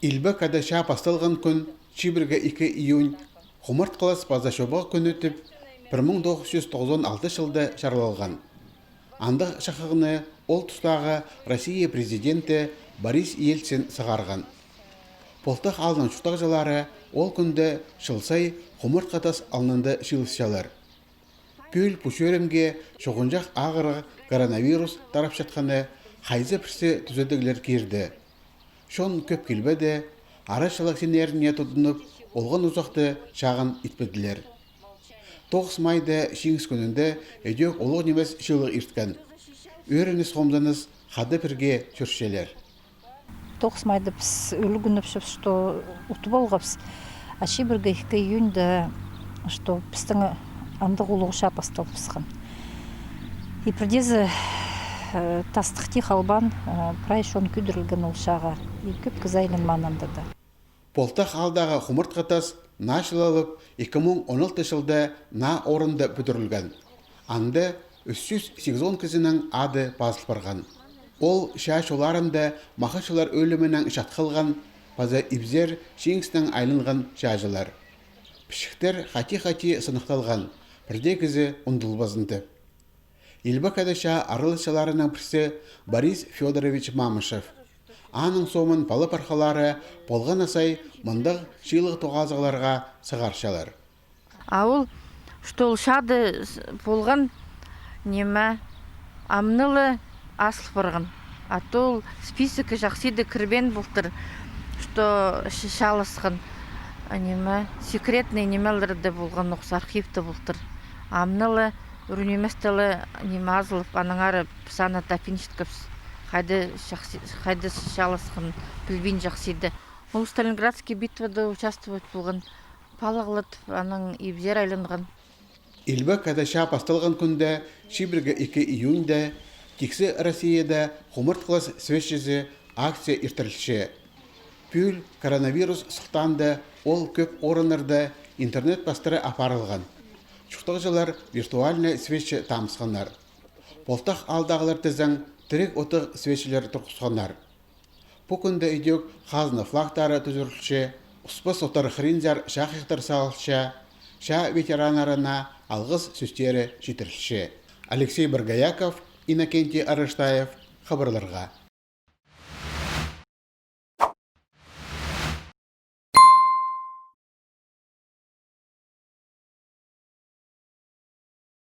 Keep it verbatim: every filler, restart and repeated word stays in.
Илбек Ада чаа пасталған кӱн, чибіргі ікі июнь, хумартхылас паза чобағ кӱні тіп, пір муң тоғыс чӱс тоғызон алты чылда чарлалған. Андағ чахығны ол тустағы Россия президенті Борис Ельцин сығарған. Полтах аалның чуртағҷылары ол кӱнде чыл сай хумартхы тас алнында чыылысчалар. Пӱӱл пу чӧрімге чуғынҷах ағырығ коронавирус тарапчатханы хайзы пірсі тӱзедіглер кирді. Чон кӧп килбеде, арачылығ синнеріне тудынып, олған узахты чағын итпеділер. Тоғыс майда, Чиңіс кӱнінде, ідӧк улуғ нимес чыылығ ирткен. Ӧрініс-хомзыныс хада пірге чӧрчелер. Тоғыс майда піс ӱлгӱніпчебіс, что утып алғабыс. А чибіргі ікі июньда, что пістің андағ улуғ чаа пасталыбысхан. И пірдеезі, э, тастых тик албаан, э, прай чон кӧдірілген ол чааға. И кӧп кізі айланмаан анда даа. Полтах аалдағы хумартхы тас наа чылалып, ікі муң он алты чылда наа орында пӱдірілген. Анда ӱс чӱс сигізон кізінің ады пазыл парған. Ол чаа чолларында махачылар ӧлімінең чатхалған паза ибзер Чиңістең айланған чааҷылар. Пічіктер хати-хати сыныхталған, пір дее кізі ундулбазын тіп. Илбек Ада чаа араласчыларының пірсі Борис Фёдорович Мамышев. Аның сомын пала-пархалары полған на сай мындағ чыылығ-тоғазығларға сығарчалар. А ол, что ол чаада с-, полған, ниме, амны ла азыл парған. А то ол списокка чахсы даа кірбеен полтыр, что ч-, чааласхан, а, ниме, секретный нимелер дее полған, ох, архивте полтыр. Амны ла ӱр ниместе ла ниме азылып, аннаңар піс аны тапинчаткабыс. Хайда чахсы, хайда чааласхан, пілбин чахсы даа. Ол Сталинградский битвада участвовать полған, палығлатып, анаң ибзер айланған. Илбек Ада чаа пасталған кӱнде, чибіргі ікі июньда, тиксі Россияда хумартхылас свечезі акция иртірілче. Пӱӱл коронавирус сылтаанда ол кӧп орыннарда интернет пастыра апарылған. Чуртағҷылар виртуальнай свеча таамысханнар. Полтах аалдағылар тізең тіріг отығ свечалар турғысханнар. Пу кӱнде ідӧк хазна флагтары тӱзірілче, успас оттар хыринзар чахайахтар салылча, чаа ветераннарына алғыс сӧстері читірілче. Алексей Боргояков, Иннокентий Арыштаев, хабарларға.